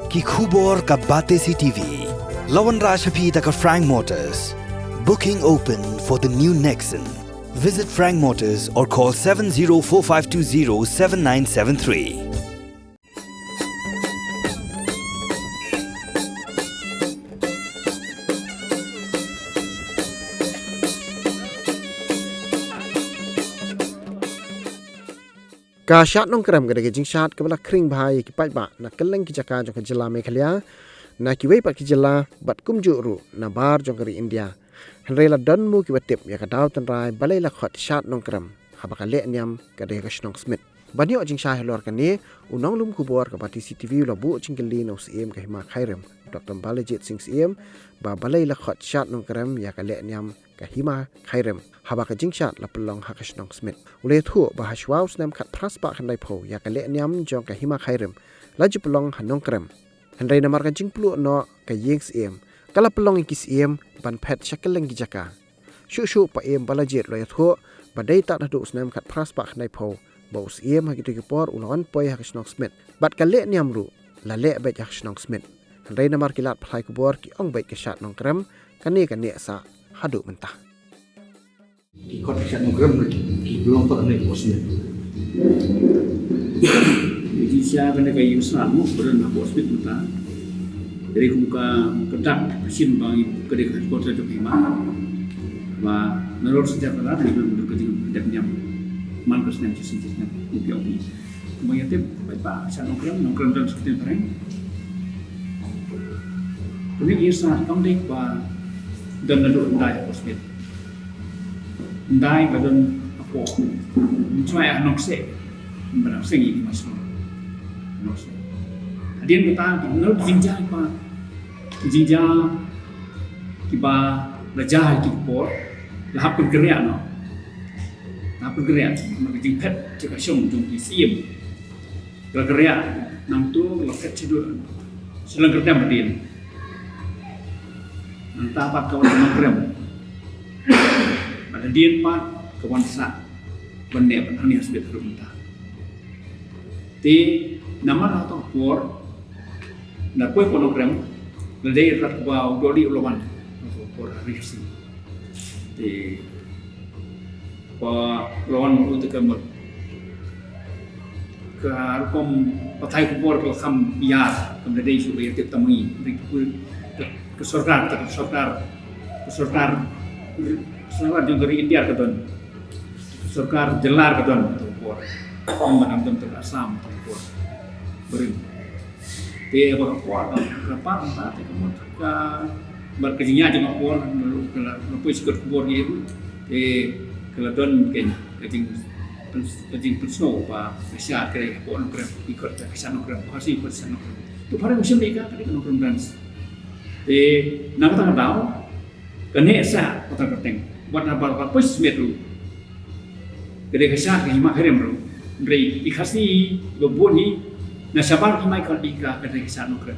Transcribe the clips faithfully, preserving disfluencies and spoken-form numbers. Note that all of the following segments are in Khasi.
Ki khubor ka Batesi T V. La wanrah sha phi da ka Frank Motors. Booking open for the new Nexon. Visit Frank Motors or call seven zero four five two zero seven nine seven three. Ka shad Nongkrem ka dei ka jingshad kaba la khring bha ïa ki paidbah na kylleng ki jaka jong ka jylla Meghalaya, na kiwei pat ki jylla bad kumjuh ruh na bar jong ka ri India. Hynrei la don mo kiba tip ïa ka daw tynrai balei la khot shad Nongkrem haba ka leh niam ka dei ka shnong Smit. Ban ïoh jingshai halor kane, u nonglum khubor ka Batesi T V u la buh jingkylli na u Syiem ka Hima Khyrim, Doctor Balajied Singh Syiem, ba balei la khot shad Nongkrem ïa ka leh niam ka Hima Khyrim haba ka jingshad la pynlong ha ka shnong Smit. U la ïathuh ba ha shuwa u snem khatphra spah khyndaiphew ïa ka leh niam jong ka Hima Khyrim la ju pynlong ha Nongkrem. Hynrei namar ka jingpluh noh ka ïing syiem, ka la pynlong ïa ki syiem ban phet sha kylleng ki jaka. Shuh shuh Syiem Balajied u la ïathuh ba dei tad haduh u snem khatphra spah khyndaiphew ba u syiem ha kito ki por u la wan poi ha ka shnong Smit. Bad ka leh niam ruh la leh beit ha ka shnong Smit. Hynrei namar ki lad pathai khubor ki ong beit ka shad Nongkrem, kane ka neh sah haduh mynta. Ki khot ka shad Nongkrem, ki pynlong pat ha Nongkrem. Ki jia kane ka ïing sah mo, ba don ha Smit mynta. Dei kum ka, ka dak ka shin ba ngi, ka dei ka headquarter jong ka hima. Ba nalor sha ka dak, ngi don ka jingdep niam. Man ka snem, shi snem, shi snem. Ngi pynïoh phi. Kumba ïa tip, ba, ba, shad Nongkrem, Nongkrem don sa ktien phareng. Kane ka ïing sah kam dei ba don naduh hyndai ha Smit. Hyndai ba don hapoh. Mynshwa ïa Nongkseh. Ba Nongkseh ngi ma shnong. Nongkseh. Hadien kata, ba don jingjia ba, jingjia kiba la jia ha ki por, la hap pynkynriah noh. La hap pynkynriah, namar ka jingphet jong ka shong jong ki syiem. Ka la kynriah nangto, ka la phet shaduh, sha Lyngkyrdem hadien. Nangta pat ka wan Nongkrem. Bad hadien pat ka wan sah ban neh bad hangne ha Smit haduh mynta. Te namar ha kato ka por, na poi hapoh Nongkrem, la dei rat kaba u dohlieh u la wan. Hapoh por ha Ri Khasi. Te ba la wan u te ka mut ka rukom pathai khubor ka la kham ïar, kam da dei shuh ba ïa tip tang ma ngi. Dei ka, ka sorkar, ka sorkar, ka sorkar, sorkar jong ka ri India ka don. Sorkar jylla ka don, tu por. Ym ban ym don tu Assam, tu por. Barim. Te ba ka por, ka por, ka por, ka por, ka, bad ka jingïaid jong ka por, ka la, ka la poi sha kot khubor ïa u. Te ka la don ka, ka jing, ka jingpynsngew ba ka shad ka dei ka por Nongkrem, ki khot ka shad Nongkrem, ka shad Nongkrem. Tu phareng u shim ïa ka, ka dei ka Nongkrem Dance. Te na kata ka daw, ka neh sah kata ka kyrteng. Wat na ba, ba poi Smit ruh. Ka dei ka shad ka Hima Khyrim ruh. Hynrei ki Khasi ba bun hi, na shabar ki mai ka dei ka, ka dei ka shad Nongkrem.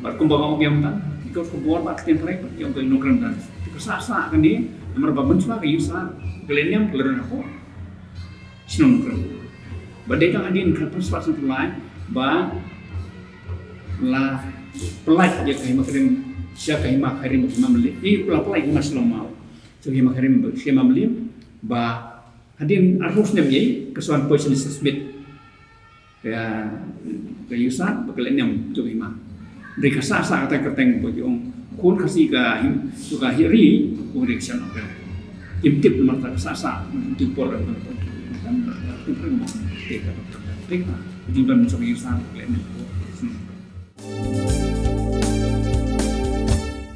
Bad kumba nga ong ïa mynta, ki kot khubor bad ktien phareng, ki ong ka Nongkrem Dance. Ka sah sah kane, namar ba mynshwa ka ïing sah, ka leh niam ka la don hapoh shnong Nongkrem. Ba dei tang hadien khatphra spah sanphew lai, ba la pyllait ïa ka Hima Khyrim, sha ka Hima Khyrim, Hima Mylliem. Eh, la pyllait Hima Shillong Mawd. Sha ka Hima Khyrim, sha Hima Mylliem, ba hadien arphew snem ïa, ka sa wan poi sha Mister Smit. Ka, ka ïing sah, ba ka leh niam jong ka hima. Dei ka sah sah kata ka kyrteng ba ki ong. Khun Khasi ka him, to ka hi ri, ko dei ka shad Nongkrem. Kim tip namar ta ka sah sah, tu por ka tu por. Kan tu por mo. Te ka tu por. Te ka. Jingdon jong ka ïing sah, ka leh niam.